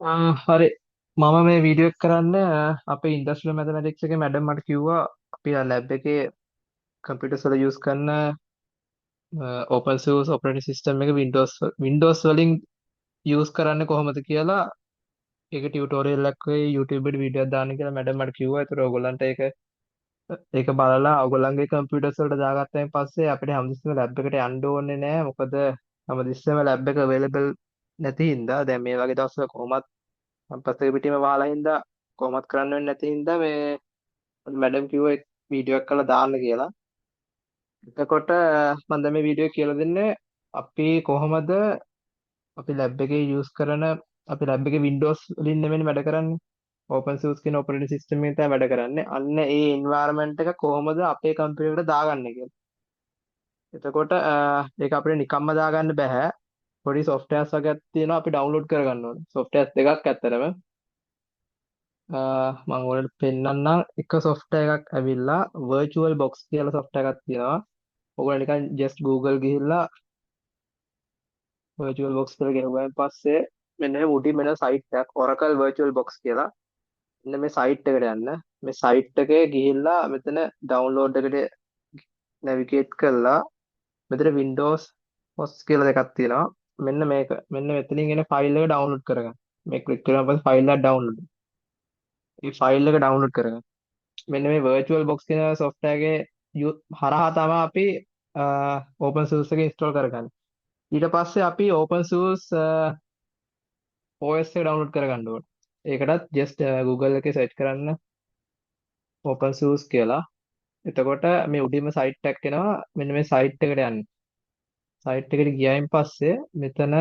හරි. මම මේ වීඩියෝ එක කරන්න අපේ ඉන්ඩස්ට්‍රියල් මැතමැටික්ස් එකේ මැඩම් මට කිව්වා අපි ලැබ් එකේ කම්පියුටර්ස් වල යූස් කරන ඕපන් සෝස් ඔපරේටිං සිස්ටම් එක Windows වලින් යූස් කරන්නේ කොහොමද කියලා ඒක ටියුටෝරියල් එකක් වෙයි YouTube එකට වීඩියෝ එකක් දාන්න කියලා මැඩම් මට කිව්වා. ඒතර ඔයගොල්ලන්ට ඒක ඒක බලලා ඔයගොල්ලන්ගේ කම්පියුටර්ස් වලට දාගත්තයින් පස්සේ අපිට හැමතිස්සෙම ලැබ් එකට යන්න ඕනේ නෑ. මොකද හැමතිස්සෙම ලැබ් එක අවైలබල් නැති හින්දා දැන් මේ වගේ දවස්වල කොහොමත් කැම්පස් එක පිටින්ම වහලා හින්දා කොහොමත් කරන්න වෙන්නේ නැති හින්දා මේ මැඩම් කිව්වා වීඩියෝ එකක් කරලා දාන්න කියලා. එතකොට මම දැන් මේ වීඩියෝ එක කියලා දෙන්නේ අපි කොහොමද අපි ලැබ් එකේ යූස් කරන අපි ලැබ් එකේ Windows වලින් නෙමෙයි වැඩ කරන්නේ. Open source කියන ඔපරේටිං සිස්ටම් එකෙන් තමයි වැඩ කරන්නේ. අන්න ඒ එන්වයරන්මන්ට් එක කොහොමද අපේ කම්පියුටර් එකට දාගන්නේ කියලා. එතකොට ඒක අපිට නිකම්ම දාගන්න බෑ. පොඩි සොෆ්ට්වෙයාර්ස් වගේක් තියෙනවා අපි ඩවුන්ලෝඩ් කරගන්න ඕනේ. සොෆ්ට්වෙයාර්ස් දෙකක් ඇත්තටම. මම ඔයාලට පෙන්නන්නම් එක සොෆ්ට්වෙයාර් එකක් ඇවිල්ලා virtual box කියලා සොෆ්ට්වෙයාර් එකක් තියෙනවා. ඔයගොල්ලෝ නිකන් just Google ගිහිල්ලා virtual box කියලා ගෙනුවාන් පස්සේ මෙන්න මේ උඩින් එන සයිට් එකක් Oracle virtual box කියලා. මෙන්න මේ සයිට් එකට යන්න. මේ සයිට් එකේ ගිහිල්ලා මෙතන ඩවුන්ලෝඩ් එකට නැවිගේට් කරලා මෙතන Windows host කියලා දෙකක් තියෙනවා. මෙන්න මේක. මෙන්න මෙතනින් එන ෆයිල් එක ඩවුන්ලෝඩ් කරගන්න. මේ ක්ලික් කරාන් පස්සේ ෆයිල් එක ඩවුන්ලෝඩ්. මේ ෆයිල් එක ඩවුන්ලෝඩ් කරගන්න. මෙන්න මේ virtual box කියන සොෆ්ට්වෙයාර් එකේ හරහා තමයි අපි open source එක ඉන්ස්ටෝල් කරගන්නේ. ඊට පස්සේ අපි open source OS එක ඩවුන්ලෝඩ් කරගන්න ඕනේ. ඒකටත් just Google එකේ සර්ච් කරන්න open source කියලා. එතකොට මේ උඩින්ම සයිට් එකක් එනවා. මෙන්න මේ සයිට් එකට යන්න. සයිට් එකට ගියායින් පස්සේ මෙතන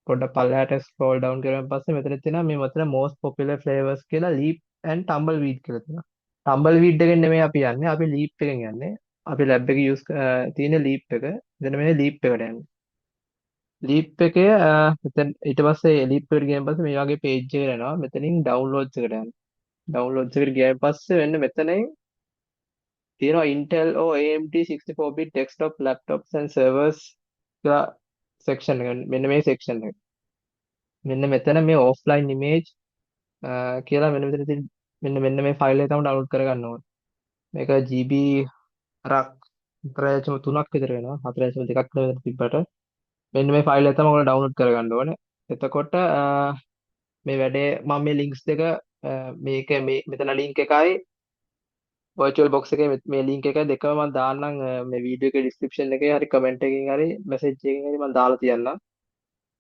පොඩ්ඩක් පල්ලෙහාට ස්ක්‍රෝල් ඩවුන් කරාන් පස්සේ මෙතන තියෙනවා මේ මෙතන most popular flavors කියලා leap and tumbleweed කියලා තියෙනවා. Tumbleweed එකෙන් නෙමෙයි අපි යන්නේ. අපි leap එකෙන් යන්නේ. අපි ලැබ් එකේ යූස් තියෙන leap එක. මෙතන මේ leap එකට යන්නේ. Leap එකේ මෙතන ඊට පස්සේ leap එකට ගියන් පස්සේ මේ වගේ page එකකට යනවා. මෙතනින් downloads එකට යනවා. Downloads එකට ගියන් පස්සේ මෙන්න මෙතනින් තියෙනවා Intel or AMD 64 bit desktop laptops and servers කියලා section එක. මෙන්න මේ section එක. මෙන්න මෙතන මේ offline image කියලා මෙන්න මෙතන තියෙන මෙන්න මෙන්න මේ ෆයිල් එක තමයි ඩවුන්ලෝඩ් කරගන්න ඕනේ. මේක GB අරක් 4.3ක් විතර වෙනවා. 4.2ක් විතර තිබ්බට මෙන්න මේ ෆයිල් එක තමයි ඔයාලා ඩවුන්ලෝඩ් කරගන්න ඕනේ. එතකොට මේ වැඩේ මම මේ ලින්ක්ස් දෙක මේක මේ මෙතන ලින්ක් එකයි virtual box එකේ මේ ලින්ක් එකයි දෙකම මම දාන්නම් මේ වීඩියෝ එකේ ඩිස්ක්‍රිප්ෂන් එකේ හරි කමෙන්ට් එකකින් හරි මැසේජ් එකකින් හරි මම දාලා තියන්නම්.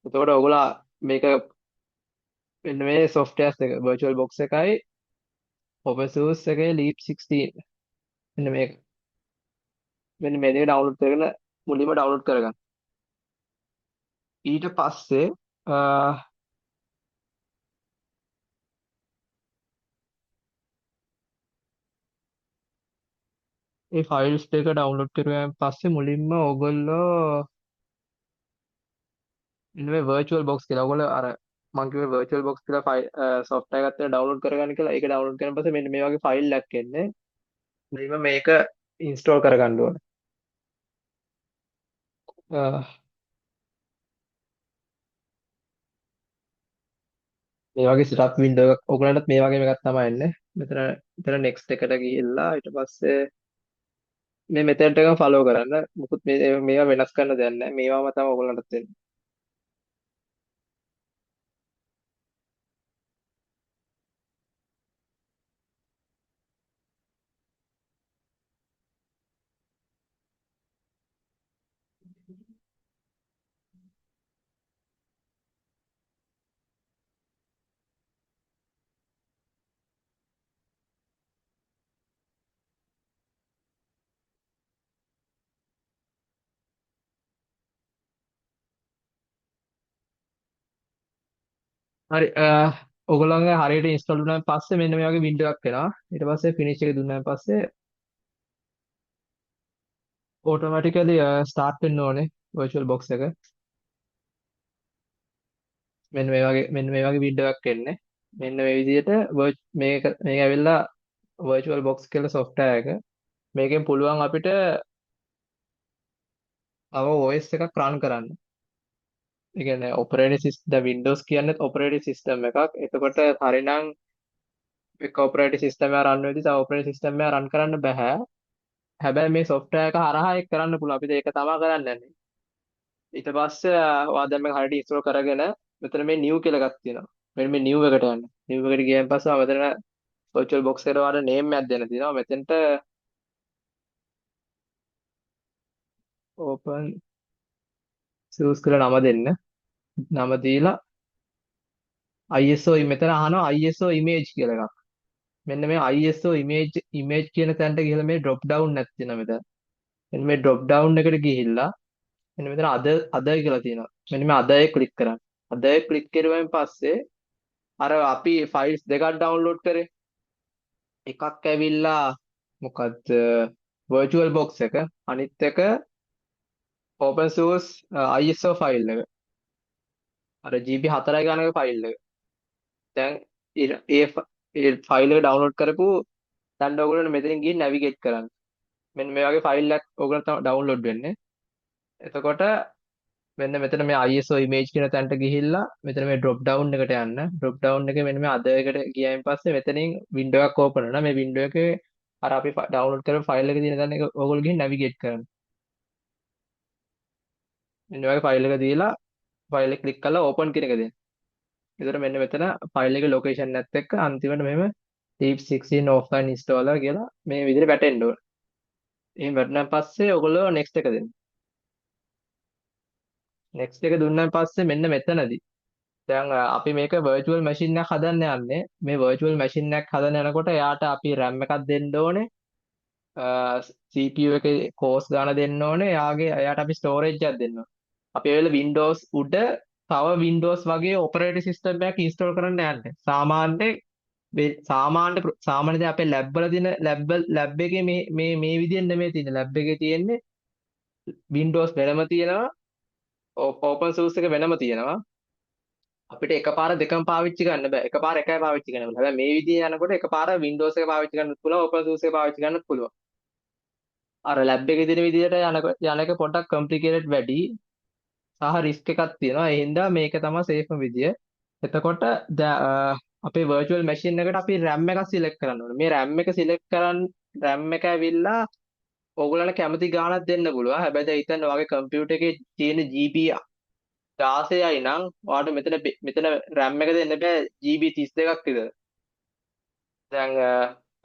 එතකොට ඔයගොල්ලෝ මේක මෙන්න මේ සොෆ්ට්වෙයාර්ස් දෙක virtual box එකයි open source එකේ leap 16 මෙන්න මේක. මෙන්න මේ දෙක ඩවුන්ලෝඩ් කරගෙන මුලින්ම ඩවුන්ලෝඩ් කරගන්න. ඊට පස්සේ මේ ෆයිල්ස් දෙක ඩවුන්ලෝඩ් කරුවාන් පස්සේ මුලින්ම ඔයගොල්ලෝ මෙන්න මේ virtual box කියලා ඔයගොල්ලෝ අර මං කිව්වේ virtual box කියලා ෆයිල් සොෆ්ට්වෙයාර් එකක් තියෙන ඩවුන්ලෝඩ් කරගන්න කියලා. ඒක ඩවුන්ලෝඩ් කරන පස්සේ මෙන්න මේ වගේ ෆයිල් එකක් එන්නේ. මුලින්ම මේක ඉන්ස්ටෝල් කරගන්න ඕනේ. මේ වගේ සෙටප් වින්ඩෝ එකක් ඔයගොල්ලන්ටත් මේ වගේම එකක් තමයි එන්නේ. මෙතන මෙතන next එකට ගිහිල්ලා ඊට පස්සේ මේ මෙතඩ් එකම ෆලෝ කරන්න. මොකුත් මේවා වෙනස් කරන්න දෙයක් නැහැ. මේවාම තමයි ඔයගොල්ලන්ටත් එන්නේ. හරි ඔයගොල්ලන්ගේ හරියට ඉන්ස්ටෝල් වුණාන් පස්සේ මෙන්න මේ වගේ වින්ඩෝ එකක් එනවා. ඊට පස්සේ ෆිනිෂ් එක දුන්නාන් පස්සේ ඔටෝමැටිකලි ස්ටාර්ට් වෙන්න ඕනේ virtual box එක. මෙන්න මේ වගේ මෙන්න මේ වගේ වින්ඩෝ එකක් එන්නේ. මෙන්න මේ විදිහට මේක මේක ඇවිල්ලා virtual box කියලා software එක. මේකෙන් පුළුවන් අපිට තව OS එකක් රන් කරන්න. ඒ කියන්නේ ඔපරේටින් සිස්ටම්, දැන් Windows කියන්නේ ඔපරේටින් සිස්ටම් එකක්. එතකොට හරිනම් එක ඔපරේටින් සිස්ටම් එක රන් වෙද්දි තව ඔපරේටින් සිස්ටම් එක රන් කරන්න බෑ. හැබැයි මේ සොෆ්ට්වෙයාර් එක හරහා ඒක කරන්න පුළුවන්. අපිට ඒක තමයි කරන්න යන්නේ. ඊට පස්සේ ඔයා දැන් මේක හරියට ඉන්ස්ටෝල් කරගෙන මෙතන මේ new කියලා එකක් තියෙනවා. මෙන්න මේ new එකට යන්න. New එකට ගියන් පස්සේ ඔයා මෙතන virtual box එකට ඔයාලට name එකක් දෙන්න තියෙනවා. මෙතෙන්ට open source කියලා නම දෙන්න. නම දීලා ISO මෙතන අහනවා ISO image කියලා එකක්. මෙන්න මේ ISO image image කියන තැනට ගිහලා මේ drop down එකක් තියෙනවා මෙතන. මෙන්න මේ drop down එකට ගිහිල්ලා මෙන්න මෙතන අද අද කියලා තියෙනවා. මෙන්න මේ අද එක ක්ලික් කරන්න. අද එක ක්ලික් කරුවෙන් පස්සේ අර අපි ෆයිල්ස් දෙකක් ඩවුන්ලෝඩ් කරේ. එකක් ඇවිල්ලා මොකද්ද virtual box එක, අනිත් එක open source ISO file එක. අර GB 4 ගානක ෆයිල් එක. දැන් ඒ ඒ ෆයිල් එක ඩවුන්ලෝඩ් කරපු දැන් ඔයගොල්ලෝ මෙතනින් ගිහින් නැවිගේට් කරන්න. මෙන්න මේ වගේ ෆයිල් එකක් ඔයගොල්ලෝ තමයි ඩවුන්ලෝඩ් වෙන්නේ. එතකොට මෙන්න මෙතන මේ ISO image කියන තැනට ගිහිල්ලා මෙතන මේ drop down එකට යන්න. Drop down එකේ මෙන්න මේ other එකට ගියයින් පස්සේ මෙතනින් window එකක් ඕපන් වෙනවා. මේ window එකේ අර අපි ඩවුන්ලෝඩ් කරපු ෆයිල් එක තියෙන තැන එක ඔයගොල්ලෝ ගිහින් නැවිගේට් කරන්න. මෙන්න වගේ ෆයිල් එක දීලා ෆයිල් එක ක්ලික් කරලා ඕපන් කියන එක දෙන්න. එතකොට මෙන්න මෙතන ෆයිල් එකේ ලොකේෂන් එකත් එක්ක අන්තිමට මෙහෙම Leap 16 offline installer කියලා මේ විදිහට වැටෙන්න ඕන. එහෙම වැටුණාන් පස්සේ ඔයගොල්ලෝ next එක දෙන්න. Next එක දුන්නාන් පස්සේ මෙන්න මෙතනදී දැන් අපි මේක virtual machine එකක් හදන්න යන්නේ. මේ virtual machine එකක් හදන්න යනකොට එයාට අපි RAM එකක් දෙන්න ඕනේ. CPU එකේ කෝස් ගාන දෙන්න ඕනේ. එයාට අපි ස්ටෝරේජ් එකක් දෙන්න ඕනේ. අපි ඒ වෙලාවේ Windows උඩ තව Windows වගේ ඔපරේටිං සිස්ටම් එකක් ඉන්ස්ටෝල් කරන්න යන්නේ. සාමාන්‍ය සාමාන්‍ය දැන් අපේ ලැබ් වල තියෙන ලැබ් ලැබ් එකේ මේ මේ මේ විදිහෙන් නෙමෙයි තියෙන්නේ. ලැබ් එකේ තියෙන්නේ Windows වෙනම තියෙනවා, ඕපන් සෝස් එක වෙනම තියෙනවා. අපිට එකපාර දෙකම පාවිච්චි කරන්න බෑ. එකපාර එකයි පාවිච්චි කරන්න පුළුවන්. හැබැයි මේ විදිහේ යනකොට එකපාර Windows එක පාවිච්චි කරන්නත් පුළුවන්, ඕපන් සෝස් එක පාවිච්චි කරන්නත් පුළුවන්. අර ලැබ් එකේ තියෙන විදිහට යන එක පොඩ්ඩක් කොම්ප්ලිකේටඩ් වැඩි සහ රිස්ක් එකක් තියෙනවා. ඒ හින්දා මේක තමයි සේෆ්ම විදිය. එතකොට දැන් අපේ වර්චුවල් මැෂින් එකට අපි RAM එකක් සිලෙක්ට් කරන්න ඕනේ. මේ RAM එක සිලෙක්ට් කරන් RAM එක ඇවිල්ලා ඕගොල්ලන්ට කැමති ගාණක් දෙන්න පුළුවන්. හැබැයි දැන් හිතන්න ඔයාගේ කම්පියුටර් එකේ තියෙන GB 16යි නම් ඔයාලට මෙතන මෙතන RAM එක දෙන්න බෑ GB 32ක් විතර. දැන්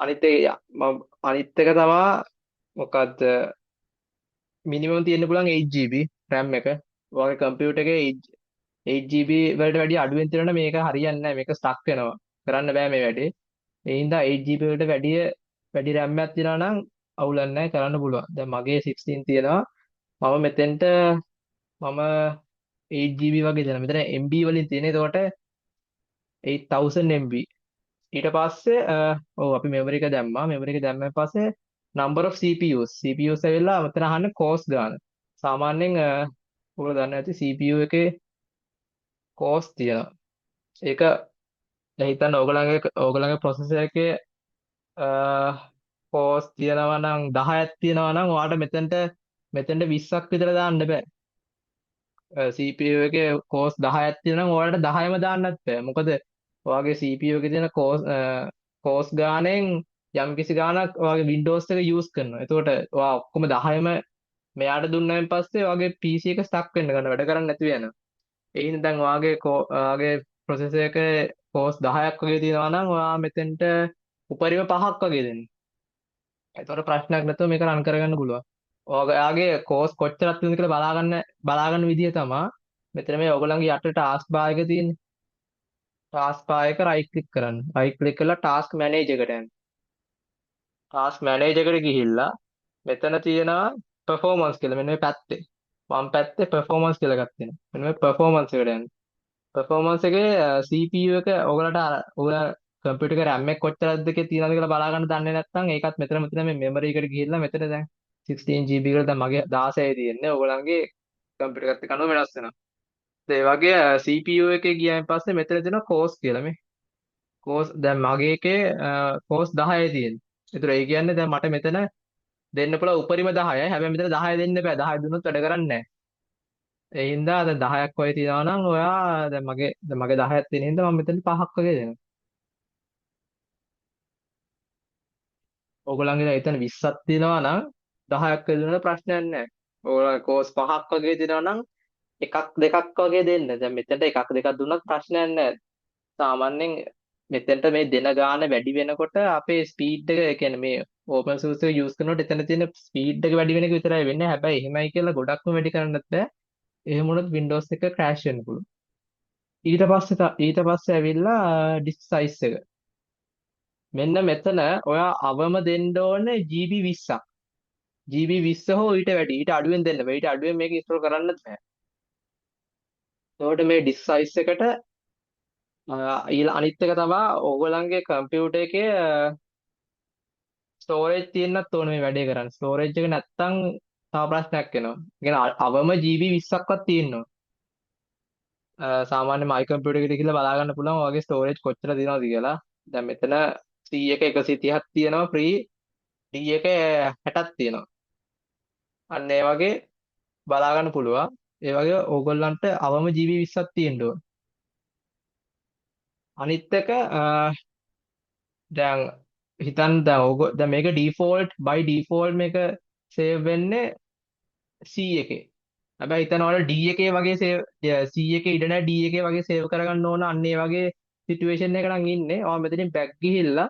අනිත් එක මම අනිත් එක තමා මොකද්ද මිනිමම් තියෙන්න පුළුවන් 8 GB RAM එක. ඔයාගේ කම්පියුටර් එකේ 8 GB වලට වැඩිය අඩුවෙන් තියෙනවා නම් මේක හරියන්නේ නැහැ. මේක ස්ටක් වෙනවා. කරන්න බෑ මේ වැඩේ. ඒ හින්දා 8 GB වලට වැඩිය වැඩි RAM එකක් තියෙනවා නම් අවුලක් නැහැ, කරන්න පුළුවන්. දැන් මගේ 16 තියෙනවා. මම මෙතෙන්ට මම 8 GB වගේ දෙනවා. මෙතන MB වලින් තියෙන. එතකොට 8000 MB. ඊට පස්සේ ඔව් අපි මෙමරි එක දැම්මා. මෙමරි එක දැම්මන් පස්සේ number of CPUs. CPUs ඇවිල්ලා මෙතන අහන්නේ කෝස් ගාන. සාමාන්‍යයෙන් ඔයගොල්ලෝ දන්නවා ඇති CPU එකේ කෝස් තියෙනවා. ඒක දැන් හිතන්න ඕගොල්ලන්ගේ ඕගොල්ලන්ගේ ප්‍රොසෙසර් එකේ කෝස් තියෙනවා නම් 10ක් තියෙනවා නම් ඔයාලට මෙතනට මෙතනට 20ක් විතර දාන්න බෑ. CPU එකේ කෝස් 10ක් තියෙනවා නම් ඔයාලට 10ම දාන්නත් බෑ. මොකද ඔයාගේ CPU එකේ තියෙන කෝස් කෝස් ගානෙන් යම් කිසි ගාණක් ඔයාගේ Windows එක යූස් කරනවා. එතකොට ඔයා ඔක්කොම 10ම මෙයාට දුන්නායින් පස්සේ ඔයාගේ PC එක ස්ටක් වෙන්න ගන්න, වැඩ කරන්නේ නැතුව යනවා. ඒ හින්දා දැන් ඔයාගේ ඔයාගේ ප්‍රොසෙසර් එකේ කෝස් 10ක් වගේ තියෙනවා නම් ඔයා මෙතෙන්ට උපරිම පහක් වගේ දෙන්න. එතකොට ප්‍රශ්නයක් නැතුව මේක රන් කරගන්න පුළුවන්. ඔයාගේ කෝස් කොච්චරක් තියෙනවද කියලා බලාගන්න විදිය තමයි මෙතන මේ ඔයගොල්ලන්ගේ යට ටාස්ක් බාර් එක තියෙන්නේ. ටාස්ක් බාර් එක රයිට් ක්ලික් කරන්න. රයිට් ක්ලික් කරලා ටාස්ක් මැනේජර් එකට යන්න. ටාස්ක් මැනේජර් එකට ගිහිල්ලා මෙතන තියෙනවා පර්ෆෝමන්ස් කියලා. මෙන්න මේ පැත්තේ. වම් පැත්තේ පර්ෆෝමන්ස් කියලා එකක් තියෙනවා. මෙන්න මේ පර්ෆෝමන්ස් එකට යන්න. පර්ෆෝමන්ස් එකේ CPU එක ඔයගොල්ලන්ට අර ඔයගොල්ලෝ කම්පියුටර් එකේ RAM එක කොච්චරක්ද කියලා තියෙනවද කියලා බලා ගන්න දන්නේ නැත්නම් ඒකත් මෙතන මෙතන මේ මෙමරි එකට ගිහිල්ලා මෙතන දැන් 16 GB කියලා දැන් මගේ 16 තියෙන්නේ. ඔයගොල්ලන්ගේ කම්පියුටර් එකත් එක්ක අනුව වෙනස් වෙනවා. ඒ වගේ CPU එකේ ගියායින් පස්සේ මෙතන තියෙනවා කෝස් කියලා. මේ කෝස් දැන් මගේ එකේ කෝස් 10 තියෙන්නේ. ඒතර ඒ කියන්නේ දැන් මට මෙතන දෙන්න පුළුවන් උපරිම 10යි. හැබැයි මෙතන 10 දෙන්න බෑ. 10 දුන්නොත් වැඩ කරන්නේ නැහැ. ඒ හින්දා දැන් 10ක් වගේ තියනවා නම් ඔයා දැන් මගේ 10ක් තියෙන හින්දා මම මෙතන පහක් වගේ දෙනවා. ඕගොල්ලන්ගේ දැන් එතන 20ක් තියෙනවා නම් 10ක් වගේ දුන්නට ප්‍රශ්නයක් නැහැ. ඕගොල්ලෝ කෝස් පහක් වගේ තියෙනවා නම් එකක් දෙකක් වගේ දෙන්න. දැන් මෙතනට එකක් දෙකක් දුන්නත් ප්‍රශ්නයක් නැහැ. සාමාන්‍යයෙන් මෙතනට මේ දෙන ගාන වැඩි වෙනකොට අපේ ස්පීඩ් එක, ඒ කියන්නේ මේ ඕපන් සෝස් එක යූස් කරනකොට එතන තියෙන ස්පීඩ් එක වැඩි වෙන එක විතරයි වෙන්නේ. හැබැයි එහෙමයි කියලා ගොඩක්ම වැඩි කරන්නත් බෑ. එහෙම වුණොත් Windows එක ක්‍රෑෂ් වෙන්න පුළුවන්. ඊට පස්සේ ඇවිල්ලා ඩිස්ක් සයිස් එක. මෙන්න මෙතන ඔයා අවම දෙන්න ඕනේ GB 20ක්. GB 20 හෝ ඊට වැඩි. ඊට අඩුවෙන් දෙන්න බෑ. ඊට අඩුවෙන් මේක ඉන්ස්ටෝල් කරන්නත් බෑ. එතකොට මේ ඩිස්ක් සයිස් එකට, අනිත් එක තමයි ඕගොල්ලන්ගේ කම්පියුටර් එකේ, ස්ටෝරේජ් තියෙන්නත් ඕනේ මේ වැඩේ කරන්න. ස්ටෝරේජ් එක නැත්තම් තව ප්‍රශ්නයක් එනවා. ඒ කියන්නේ අවම GB 20ක්වත් තියෙන්න ඕන. සාමාන්‍ය මයි කම්පියුටර් එකට ගිහලා බලා ගන්න පුළුවන් ඔයාගේ ස්ටෝරේජ් කොච්චර තියෙනවද කියලා. දැන් මෙතන C එක 130ක් තියෙනවා ෆ්‍රී, D එක 60ක් තියෙනවා. අන්න ඒ වගේ බලා ගන්න පුළුවන්. ඒ වගේ ඕගොල්ලන්ට අවම GB 20ක් තියෙන්න ඕන. අනිත් එක, දැන් හිතන්න දැන් දැන් මේක by default මේක සේව් වෙන්නේ C එකේ. හැබැයි හිතන්න ඔයාලා D එකේ වගේ සේව්, C එකේ ඉඩ නැහැ D එකේ වගේ සේව් කරගන්න ඕන. අන්න ඒ වගේ සිටුේෂන් එක නම් ඉන්නේ. ඔයා මෙතනින් බැක් ගිහිල්ලා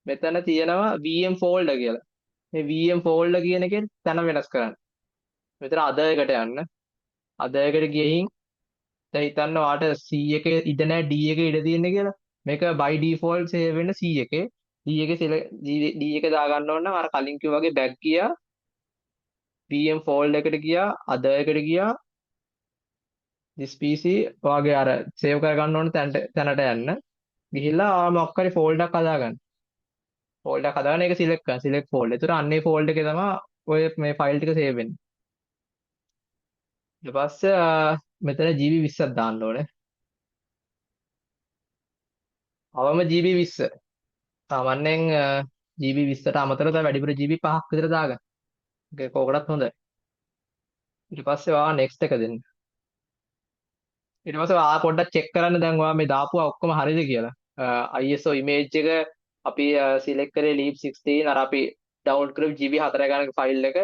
මෙතන තියෙනවා VM folder කියලා. මේ VM folder කියන එකෙන් තැන වෙනස් කරන්න. මෙතන other එකට යන්න. other එකට ගිහින් දැන් හිතන්න ඔයාට C එකේ ඉඩ නැහැ D එකේ ඉඩ තියෙන්නේ කියලා. මේක by default save වෙන්න C එකේ. D එකේ D එක දාගන්න ඕන නම් අර කලින් කිව්වා වගේ බැක් ගියා, VM folder එකට ගියා, other එකට ගියා, this PC ඔයාගේ අර සේව් කරගන්න ඕන තැනට යන්න. ගිහිල්ලා ආ මොකක් හරි ෆෝල්ඩර් එකක් හදාගන්න. ෆෝල්ඩර් එකක් හදාගෙන ඒක සිලෙක්ට් කරන්න. Select folder. ඒතර අන්නේ ෆෝල්ඩර් එකේ තමයි ඔය මේ ෆයිල් ටික සේව් වෙන්නේ. ඊට පස්සේ, මෙතන GB 20ක් දාන්න ඕනේ. අවම GB 20. සාමාන්‍යයෙන්, GB 20ට අමතරව තව වැඩිපුර GB 5ක් විතර දාගන්න. ඒක කෝකටත් හොඳයි. ඊට පස්සේ ඔයා next එක දෙන්න. ඊට පස්සේ ඔයා පොඩ්ඩක් චෙක් කරන්න දැන් ඔයා මේ දාපුවා ඔක්කොම හරිද කියලා. ISO image එක අපි, සිලෙක්ට් කරේ leap 16 අර අපි ඩවුන්ලෝඩ් කරපු GB 4 ගණක ෆයිල් එක.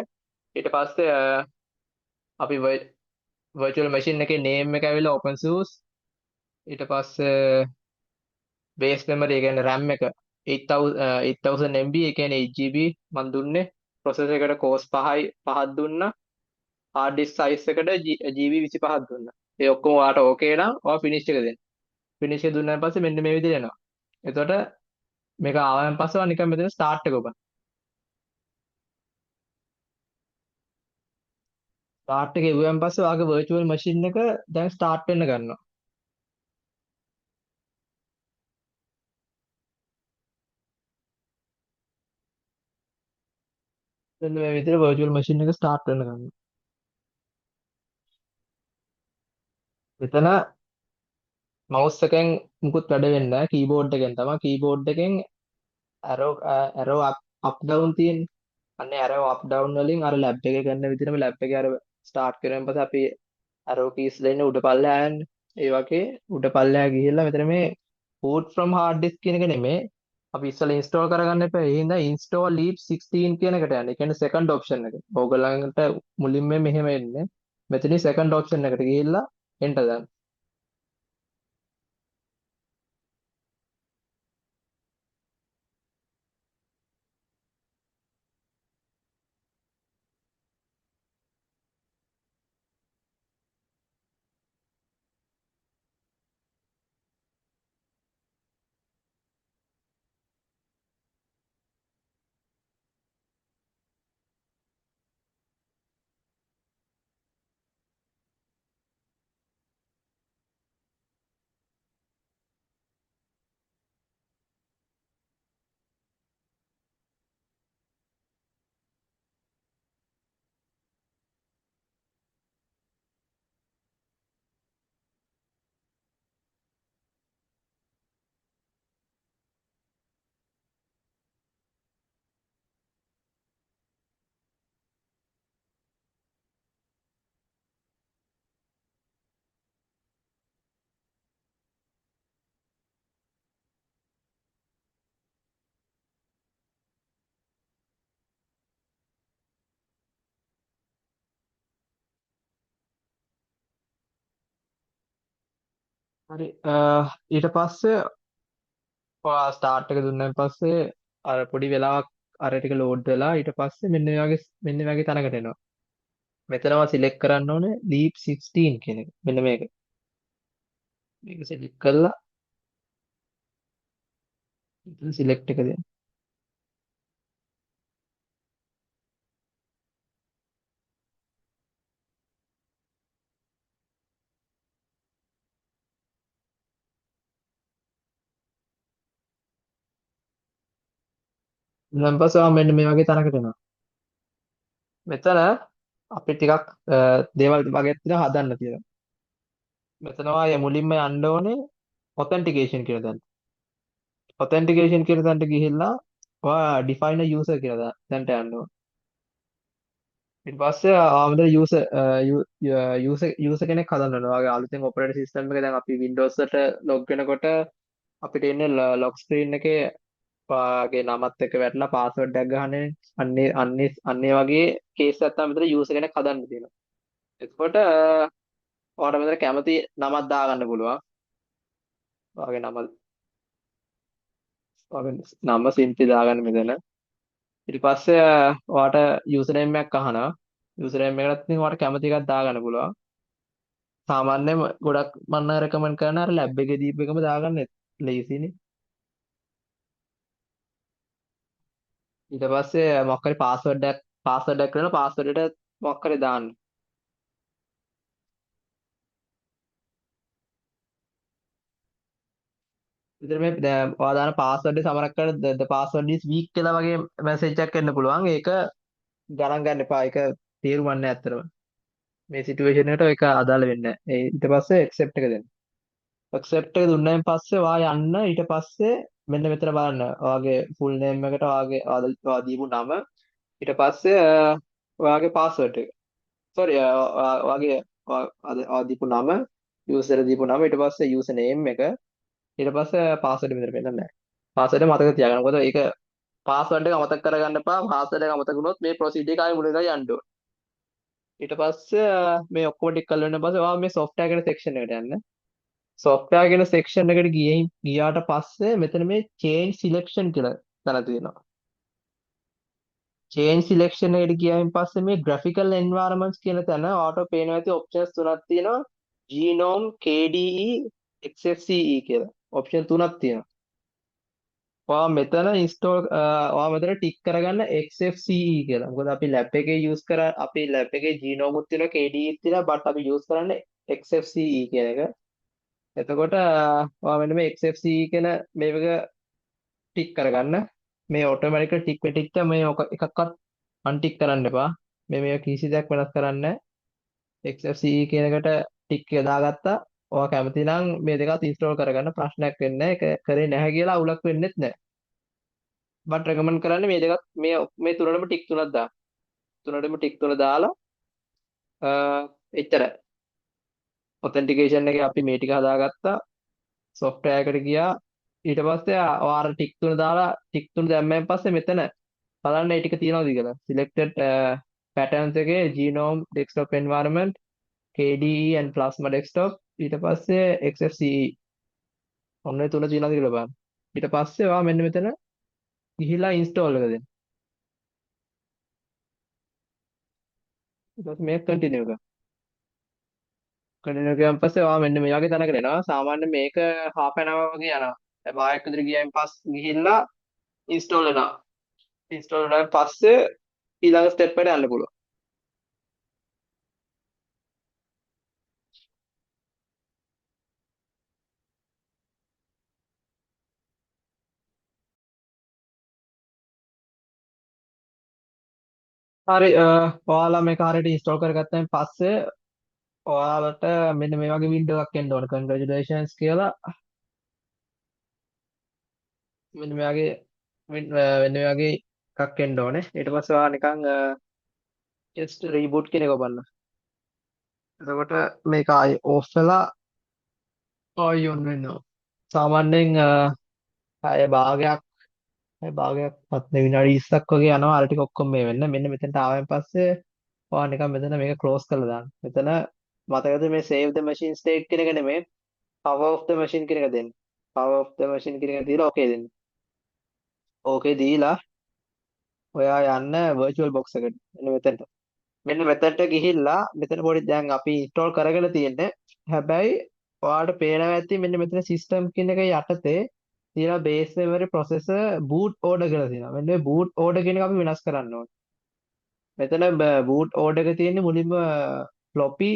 ඊට පස්සේ, අපි virtual machine එකේ name එක ඇවිල්ලා OpenSUSE. ඊට පස්සේ බේස් මෙමරි ඒ කියන්නේ RAM එක 8000 MB ඒ කියන්නේ 8 GB මං දුන්නේ. ප්‍රොසෙසර් එකට කෝස් පහක් දුන්නා. හાર્ඩ් ඩිස්ක් සයිස් එකට GB 25ක් දුන්නා. ඒ ඔක්කොම ඔයාලට ඕකේ නම් ඔයා ෆිනිෂ් එක දෙන්න. ෆිනිෂ් එක දුන්නාන් පස්සේ මෙන්න මේ විදිහට එනවා. එතකොට මේක ආවයන් පස්සේ ඔයා නිකන් මෙතන ස්ටාර්ට් එක ඔබන්න. ස්ටාර්ට් එක එව්වන් පස්සේ ඔයාගේ වර්චුවල් මැෂින් එක දැන් ස්ටාර්ට් වෙන්න ගන්නවා. මෙන්න මේ විදිහට වර්චුවල් මැෂින් එක ස්ටාර්ට් වෙන්න ගන්නවා. මෙතන මවුස් එකෙන් මුකුත් වැඩ වෙන්නේ නැහැ. කීබෝඩ් එකෙන් තමයි. කීබෝඩ් එකෙන් ඇරෝ අප් ඩවුන් තියෙන්නේ. අන්නේ ඇරෝ අප් ඩවුන් වලින් අර ලැබ් එකේ කරන විදිහටම ලැබ් එකේ අර ස්ටාර්ට් කරන පස්සේ අපි ඇරෝ කීස් දෙන්නේ උඩ පල්ලෙහා යන්නේ. ඒ වගේ උඩ පල්ලෙහා ගිහිල්ලා මෙතන මේ boot from hard disk කියන එක නෙමෙයි. අපි ඉස්සෙල්ලා ඉන්ස්ටෝල් කරගන්න එපා. ඒ හින්දා install leap 16 කියන එකට යන්න. ඒ කියන්නේ සෙකන්ඩ් ඔප්ෂන් එක. ඕගොල්ලන්ට මුලින්ම මෙහෙම එන්නේ. මෙතනින් සෙකන්ඩ් ඔප්ෂන් එකට ගිහිල්ලා එන්ටර් දාන්න. හරි, ඊට පස්සේ ඔයා ස්ටාර්ට් එක දුන්නාන් පස්සේ අර පොඩි වෙලාවක් අර ටික ලෝඩ් වෙලා ඊට පස්සේ මෙන්න මේ වගේ තැනකට එනවා. මෙතනම සිලෙක්ට් කරන්න ඕනේ Leap 16 කියන එක. මෙන්න මේක. මේක සිලෙක්ට් කරලා මෙතන සිලෙක්ට් එක දෙන්න. ඊට පස්සේ ඔයා මෙන්න මේ වගේ තැනකට එනවා. මෙතන අපි ටිකක් දේවල් වගේක් තියෙනවා හදන්න තියෙනවා. මෙතන ඔයා මුලින්ම යන්න ඕනේ ඔතෙන්ටිකේෂන් කියන තැනට. ඔතෙන්ටිකේෂන් කියන තැනට ගිහිල්ලා ඔයා ඩිෆයින් අ යූසර් කියලා තැනට යන්න ඕනේ. ඊට පස්සේ ආ මෙතන යූසර් කෙනෙක් හදන්න ඕනේ. ඔයාගේ අලුතෙන් ඔපරේටිං සිස්ටම් එක දැන් අපි Windows වලට ලොග් වෙනකොට අපිට එන්නේ ලොක් ස්ක්‍රීන් එකේ ඔයාගේ නමත් එක්ක වැටලා පාස්වර්ඩ් එකක් ගහන්නේ. අන්නේ වගේ කේස් එකක් තමයි මෙතන යූසර් කෙනෙක් හදන්න තියෙනවා. එතකොට ඔයාට මෙතන කැමති නමක් දාගන්න පුළුවන්. ඔයාගේ නම සිම්ප්ලි දාගන්න මෙතන. ඊට පස්සේ ඔයාට යූසර් නේම් එකක් අහනවා. යූසර් නේම් එකටත් ඉතින් ඔයාට කැමති එකක් දාගන්න පුළුවන්. සාමාන්‍යයෙන් ගොඩක් මම නම් රෙකමන්ඩ් කරන අර ලැබ් එකේ දීපු එකම දාගන්න ලේසිනේ. ඊට පස්සේ මොකක් හරි පාස්වර්ඩ් එකක් කරනවා, පාස්වර්ඩ් එකට මොකක් හරි දාන්න. ඉතින් මේ දැන් ඔයා දාන පාස්වර්ඩ් එක සමහරක් වෙලාවට the password is weak කියලා වගේ මැසේජ් එකක් එන්න පුළුවන්. ඒක ගණන් ගන්න එපා. ඒක තේරුම් නෑ ඇත්තටම. මේ සිටුේෂන් එකට ඒක අදාළ වෙන්නේ නෑ. ඒ ඊට පස්සේ ඇක්සෙප්ට් එක දෙන්න. ඇක්සෙප්ට් එක දුන්නාන් පස්සේ ඔයා යන්න ඊට පස්සේ මෙන්න මෙතන බලන්න. ඔයාගේ ෆුල් නේම් එකට ඔයා දීපු නම, ඊට පස්සේ ඔයාගේ පාස්වර්ඩ් එක. සෝරි, ඔයාගේ, ඔයා දීපු නම, යූසර් දීපු නම, ඊට පස්සේ යූසර් නේම් එක, ඊට පස්සේ පාස්වර්ඩ් මෙතන පෙන්නන්නේ නැහැ. පාස්වර්ඩ් එක මතක තියාගන්න. මොකද ඒක පාස්වර්ඩ් එක අමතක කරගන්න එපා. පාස්වර්ඩ් එක අමතක වුණොත් මේ ප්‍රොසීජර් එක ආයෙ මුලින් ඉඳලා යන්න ඕන. ඊට පස්සේ මේ ඔක්කොම ටික කරලා ඉන්න පස්සේ ඔයා මේ සොෆ්ට්වෙයාර් කියන සෙක්ෂන් එකට යන්න. සොෆ්ට්වෙයාර් කියන සෙක්ෂන් එකට ගියාට පස්සේ මෙතන මේ චේන්ජ් සිලෙක්ෂන් කියලා තැන තියෙනවා. චේන්ජ් සිලෙක්ෂන් එකට ගියායින් පස්සේ මේ ග්‍රැෆිකල් එන්වයරන්මන්ට්ස් කියන තැන ඔයාට පේනවා ඇති ඔප්ෂන්ස් තුනක් තියෙනවා. GNOME, KDE, XFCE කියලා ඔප්ෂන් තුනක් තියෙනවා. ඔයා මෙතන ඉන්ස්ටෝල්, ඔයා මෙතන ටික් කරගන්න XFCE කියලා. මොකද අපි ලැබ් එකේ යූස් කර, අපි ලැබ් එකේ GNOME උත් තියෙනවා, KDE උත් තියෙනවා, බට් අපි යූස් කරන්නේ XFCE කියන එක. එතකොට ඔයා මෙන්න මේ XFCE කියන මේක ටික් කරගන්න. මේ ඔටෝමැටිකලි ටික් වෙටිච්ච මේ එකක්වත් අන්ටික් කරන්න එපා. මේ කිසි දෙයක් වෙනස් කරන්න නෑ. XFCE කියන එකට ටික් එක දාගත්තා. ඔයා කැමති නම් මේ දෙකත් ඉන්ස්ටෝල් කරගන්න, ප්‍රශ්නයක් වෙන්නේ නෑ. ඒක කරේ නැහැ කියලා අවුලක් වෙන්නෙත් නෑ. බට් රෙකමන්ඩ් කරන්නේ මේ දෙකත්, මේ තුනටම ටික් තුනක් දාන්න. තුනටම ටික් තුන දාලා, එච්චරයි. ඔතෙන්ටිකේෂන් එකේ අපි මේ ටික හදාගත්තා. සොෆ්ට්වෙයාර් එකට ගියා. ඊට පස්සේ ඔයා අර ටික් තුන දාලා, ටික් තුන දැම්මයින් පස්සේ මෙතන බලන්න ඒ ටික තියෙනවද කියලා. සිලෙක්ටඩ්, පැටර්න්ස් එකේ GNOME desktop environment, KDE and Plasma desktop, ඊට පස්සේ XFCE. ඔන්න ඔය තුන තියෙනවද කියලා බලන්න. ඊට පස්සේ ඔයා මෙන්න මෙතන ගිහිලා ඉන්ස්ටෝල් එක දෙන්න. ඊට පස්සේ මේක කන්ටිනියු කරන්න. කන්ටිනියු කරාන් පස්සේ ඔයා මෙන්න මේ වගේ තැනකට එනවා. සාමාන්‍යයෙන් මේක half an hour වගේ යනවා. දැන් භාගයක් විතර ගියන් පස්සේ ගිහිල්ලා ඉන්ස්ටෝල් වෙනවා. ඉන්ස්ටෝල් වුණාන් පස්සේ ඊළඟ ස්ටෙප් එකට යන්න පුළුවන්. හරි, ඔයාලා මේක හරියට ඉන්ස්ටෝල් කරගත්තයින් පස්සේ ඔයාලට මෙන්න මේ වගේ වින්ඩෝ එකක් එන්න ඕන. කන්ග්‍රැචුලේෂන්ස් කියලා මෙන්න මේ වගේ මෙන්න මේ වගේ එකක් එන්න ඕනේ. ඊට පස්සේ ඔයා නිකන්, ජස්ට් රීබූට් කියන එක ඔබන්න. එතකොට මේක ආයේ ඕෆ් වෙලා ආයි ඔන් වෙනවා. සාමාන්‍යයෙන්, පැය භාගයක් පත් නෙවෙයි, විනාඩි 20ක් වගේ යනවා අර ටික ඔක්කොම මේ වෙන්න. මෙන්න මෙතනට ආවෙන් පස්සේ ඔයා නිකන් මෙතන මේක ක්ලෝස් කරලා දාන්න. මෙතන මතකද මේ save the machine state කියන එක නෙමෙයි. Power off the machine කියන එක දෙන්න. Power off the machine කියන එක දීලා okay දෙන්න. Okay දීලා ඔයා යන්න virtual box එකට. මෙන්න මෙතනට. මෙන්න මෙතනට ගිහිල්ලා මෙතන පොඩි දැන් අපි ඉන්ස්ටෝල් කරගෙන තියෙන්නේ. හැබැයි ඔයාලට පේනවා ඇති මෙන්න මෙතන සිස්ටම් කියන එක යටතේ තියෙනවා base memory processor boot order කියලා තියෙනවා. මෙන්න මේ boot order කියන එක අපි වෙනස් කරන්න ඕනේ. මෙතන boot order එක තියෙන්නේ මුලින්ම floppy,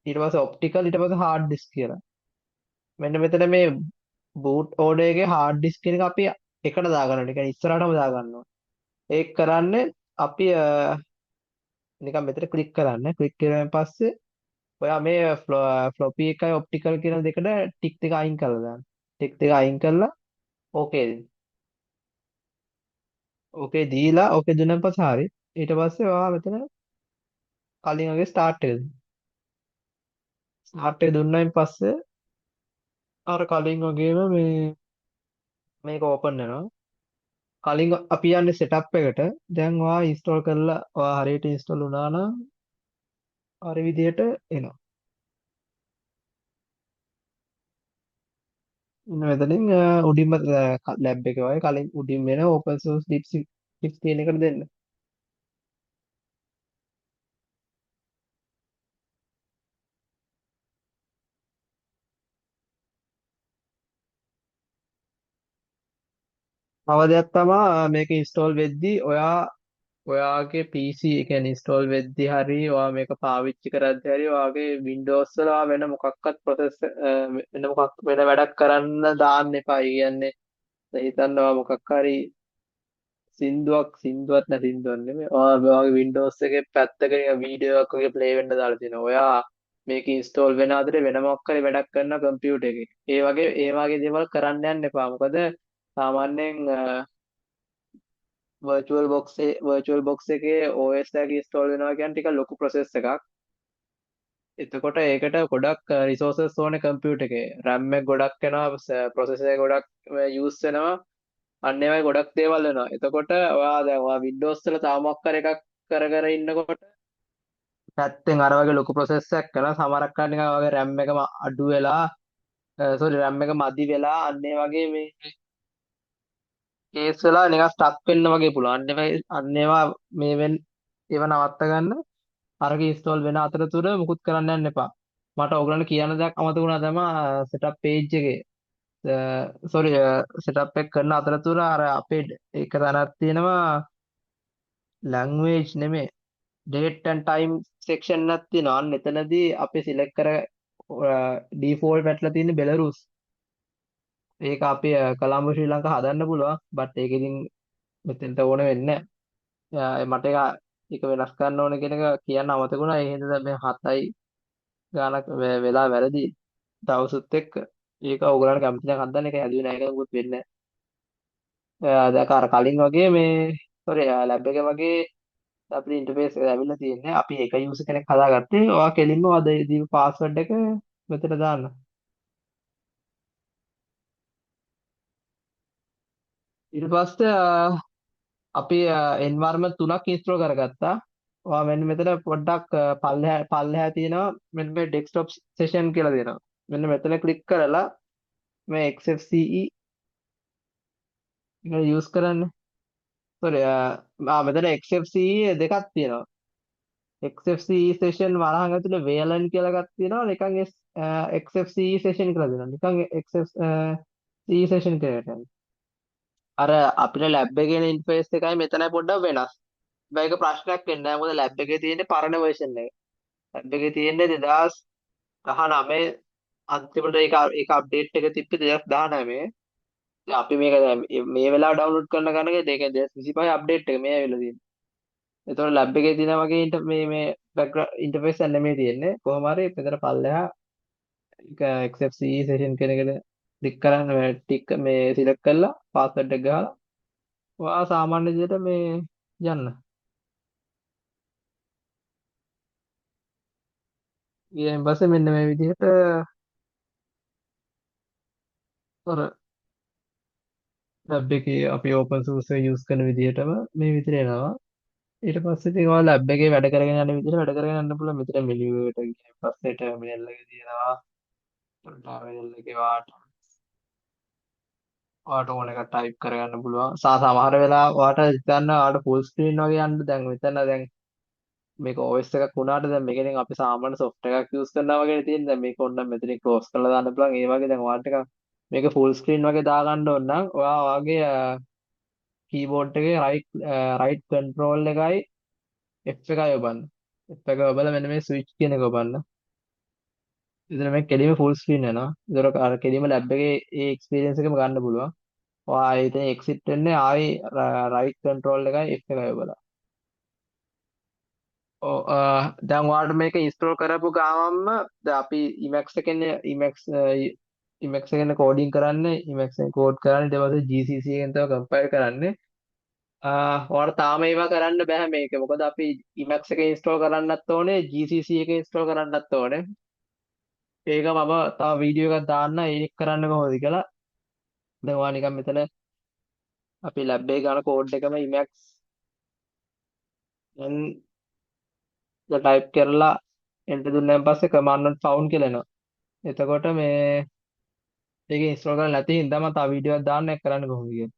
ඊට පස්සේ optical, ඊට පස්සේ hard disk කියලා. මෙන්න මෙතන මේ boot order එකේ hard disk කියන එක අපි එකට දාගන්න ඕනේ. ඒ කියන්නේ ඉස්සරහටම දාගන්න ඕනේ. ඒක කරන්නේ අපි නිකන් මෙතන ක්ලික් කරන්න. ක්ලික් කරුවෙන් පස්සේ ඔයා මේ ෆ්ලොපි එකයි ඔප්ටිකල් කියන දෙකට ටික් දෙක අයින් කරලා දාන්න. ටික් දෙක අයින් කරලා ඕකේ දෙන්න. ඕකේ දීලා ඕකේ දුන්නාන් පස්සේ හරි. ඊට පස්සේ ඔයා මෙතන කලින් වගේ ස්ටාර්ට් එක දෙන්න. ස්ටාර්ට් එක දුන්නායින් පස්සේ අර කලින් වගේම මේක ඕපන් වෙනවා. කලින් අපි යන්නේ සෙටප් එකට. දැන් ඔයා ඉන්ස්ටෝල් කරලා ඔයා හරියට ඉන්ස්ටෝල් වුණා නම් හරි විදියට එනවා. ඉන්න මෙතනින් උඩින්ම ලැබ් එක වගේ කලින් උඩින් වෙන ඕපන් සෝස් ඩිප්ස් තියෙන එකට දෙන්න. තව දෙයක් තමා මේක ඉන්ස්ටෝල් වෙද්දි ඔයාගේ PC ඒ කියන්නේ ඉන්ස්ටෝල් වෙද්දි හරි ඔයා මේක පාවිච්චි කරද්දි හරි ඔයාගේ Windows වල ඔයා වෙන මොකක්වත් ප්‍රොසෙස් වෙන මොකක් වෙන වැඩක් කරන්න දාන්න එපා. ඒ කියන්නේ දැන් හිතන්න ඔයා මොකක් හරි සින්දුවක් නෑ, සින්දුවක් නෙමෙයි. ඔයාගේ Windows එකේ පැත්තක නිකන් වීඩියෝ එකක් වගේ ප්ලේ වෙන්න දාලා තියෙනවා. ඔයා මේක ඉන්ස්ටෝල් වෙන අතරේ වෙන මොකක් හරි වැඩක් කරන කම්පියුටර් එකේ. ඒ වගේ දේවල් කරන්න යන්න එපා. මොකද සාමාන්‍යයෙන් වර්චුවල් බොක්ස් එකේ OS එක ඉන්ස්ටෝල් වෙනවා කියන්නේ ටිකක් ලොකු ප්‍රොසෙස් එකක්. එතකොට ඒකට ගොඩක් රිසෝසස් ඕනේ කම්පියුටර් එකේ. RAM එක ගොඩක් යනවා, ප්‍රොසෙසර් එක ගොඩක් යූස් වෙනවා. අන්න ඒ වගේ ගොඩක් දේවල් වෙනවා. එතකොට ඔයා දැන් ඔයා Windows වල තව මොකක් හරි එකක් කර කර ඉන්නකොට පැත්තෙන් අර වගේ ලොකු ප්‍රොසෙස් එකක් කරනවා. සමහරක් අය නිකන් ඔයාගේ RAM එකම අඩු වෙලා, සෝරි, RAM එක මදි වෙලා අන්න ඒ වගේ මේ කේස් වෙලා නිකන් ස්ටක් වෙන්න වගේ පුළුවන්. අන්න ඒවා මේ වෙන ඒවා නවත්ත ගන්න අරක ඉන්ස්ටෝල් වෙන අතරතුර මුකුත් කරන්න යන්න එපා. මට ඔයගොල්ලන්ට කියන්න දෙයක් අමතක වුණා තමයි සෙටප් පේජ් එකේ. සෝරි, සෙටප් එක කරන අතරතුර අර අපේ එක තැනක් තියෙනවා ලැන්ග්වේජ් නෙමෙයි ඩේට් ඇන්ඩ් ටයිම් සෙක්ෂන් එකක් තියෙනවා. අන්න එතනදී අපි සිලෙක්ට් කර ඩිෆෝල්ට් වැටලා තියෙන්නේ බෙලරුස්. ඒක අපි කොළඹ ශ්‍රී ලංකා හදන්න පුළුවන්. බට් ඒක ඉතින් මෙතෙන්ට ඕන වෙන්නේ නෑ. මට ඒක වෙනස් කරන්න ඕන කියන එක කියන්න අමතක වුණා. ඒ හින්දා දැන් මේ 7යි ගානක් වෙලා වැරදි දවසුත් එක්ක. ඒක ඔයගොල්ලන්ට කැමති නම් හදන්න. ඒක හැදුවේ නෑ කියලා මොකුත් වෙන්නේ නෑ. දැන් අර කලින් වගේ මේ සෝරි, ලැබ් එකේ වගේ අපේ ඉන්ටර්ෆේස් එක ඇවිල්ලා තියෙන්නේ. අපි එක යූසර් කෙනෙක් හදාගත්තේ. ඔයා කෙලින්ම ඔයා දීපු පාස්වර්ඩ් එක මෙතන දාන්න. ඊට පස්සේ අපි එන්වයරන්මන්ට් තුනක් ඉන්ස්ටෝල් කරගත්තා. ඔයා මෙන්න මෙතන පොඩ්ඩක් පල්ලෙහා තියෙනවා මෙන්න මේ ඩෙස්ක්ටොප් සෙෂන් කියලා තියෙනවා. මෙන්න මෙතන ක්ලික් කරලා මේ XFCE එක යූස් කරන්න. සෝරි, මෙතන XFCE දෙකක් තියෙනවා. XFCE session වරහන් ඇතුලේ Wayland කියලා එකක් තියෙනවා. නිකන් XFCE session කියලා දෙනවා. නිකන් XFCE session කියලා එකක්. අර අපිට ලැබ් එකේ එන ඉන්ටර්ෆේස් එකයි මෙතනයි පොඩ්ඩක් වෙනස්. හැබැයි ඒක ප්‍රශ්නයක් වෙන්නේ නැහැ. මොකද ලැබ් එකේ තියෙන්නේ පරණ වර්ෂන් එක. ලැබ් එකේ තියෙන්නේ 2019 අන්තිමට ඒක අප්ඩේට් එක තිබ්බේ 2019. ඉතින් අපි මේක දැන් මේ වෙලාව ඩවුන්ලෝඩ් කරන ගණක ඒ කියන්නේ 2025 අප්ඩේට් එක මේ ඇවිල්ලා තියෙන්නේ. එතකොට ලැබ් එකේ තියෙන වගේ මේ බෑග්ග්‍රවුන්ඩ් ඉන්ටර්ෆේස් එක නෙමෙයි තියෙන්නේ. කොහොම හරි මෙතන පල්ලෙහා ඒක XFCE session කියන එකට ක්ලික් කරන්න මේ ටික් මේ සිලෙක්ට් කරලා පාස්වර්ඩ් එක ගහලා ඔයා සාමාන්‍ය විදිහට මේ යන්න. ඊයෙන් පස්සේ මෙන්න මේ විදිහට අර ලැබ් එකේ අපි ඕපන් සෝස් එක යූස් කරන විදිහටම මේ විදිහට එනවා. ඊට පස්සේ ඉතින් ඔයා ලැබ් එකේ වැඩ කරගෙන යන විදිහට වැඩ කරගෙන යන්න පුළුවන්. මෙතන මෙනු එකට ගියන් පස්සේ ටර්මිනල් එක තියෙනවා. ටර්මිනල් එකේ ඔයාට ඔයාට ඕන එකක් ටයිප් කරගන්න පුළුවන්. සමහර වෙලාව ඔයාට හිතන්න ඔයාට ෆුල් ස්ක්‍රීන් වගේ යන්න. දැන් මෙතන දැන් මේක OS එකක් වුණාට දැන් මේකෙන් අපි සාමාන්‍ය සොෆ්ට්වෙයාර් එකක් යූස් කරනවා වගේ තියෙන. දැන් මේක ඕන නම් මෙතනින් ක්ලෝස් කරලා දාන්න පුළුවන්. ඒ වගේ දැන් ඔයාලට එකක් මේක ෆුල් ස්ක්‍රීන් වගේ දාගන්න ඕන නම් ඔයා ඔයාගේ කීබෝඩ් එකේ රයිට් රයිට් කන්ට්‍රෝල් එකයි F එකයි ඔබන්න. F එක ඔබලා මෙන්න මේ ස්විච් කියන එක ඔබන්න. ඉතින් මේ කෙලිම ෆුල් ස්ක්‍රීන් වෙනවා. ඒතර අර කෙලිම ලැබ් එකේ ඒ එක්ස්පීරියන්ස් එකම ගන්න පුළුවන්. ඔයා ආයේ ඉතින් එක්සිට් වෙන්නේ ආයේ රයිට් කන්ට්‍රෝල් එකයි F එකයි ඔබලා. ඔව්, දැන් ඔයාලට මේක ඉන්ස්ටෝල් කරපු ගාමන්ම දැන් අපි Emacs එකෙන් Emacs Emacs එකෙන් කෝඩින් කරන්නේ, Emacs එකෙන් කෝඩ් කරන්නේ, ඊට පස්සේ GCC එකෙන් තමයි කම්පයිල් කරන්නේ. ඔයාලට තාම ඒවා කරන්න බෑ මේක. මොකද අපි Emacs එක ඉන්ස්ටෝල් කරන්නත් ඕනේ, GCC එක ඉන්ස්ටෝල් කරන්නත් ඕනේ. ඒක මම තව වීඩියෝ එකක් දාන්න ඒක කරන්න කොහොමද කියලා. දැන් ඔයා නිකන් මෙතන අපි ලැබ් එකේ ගන්න කෝඩ් එකම Emacs n type කරලා එන්ටර් දුන්නාන් පස්සේ command not found කියලා එනවා. එතකොට මේ ඒක ඉන්ස්ටෝල් කරලා නැති හින්දා මම තව වීඩියෝ එකක් දාන්න ඒක කරන්න කොහොමද කියලා.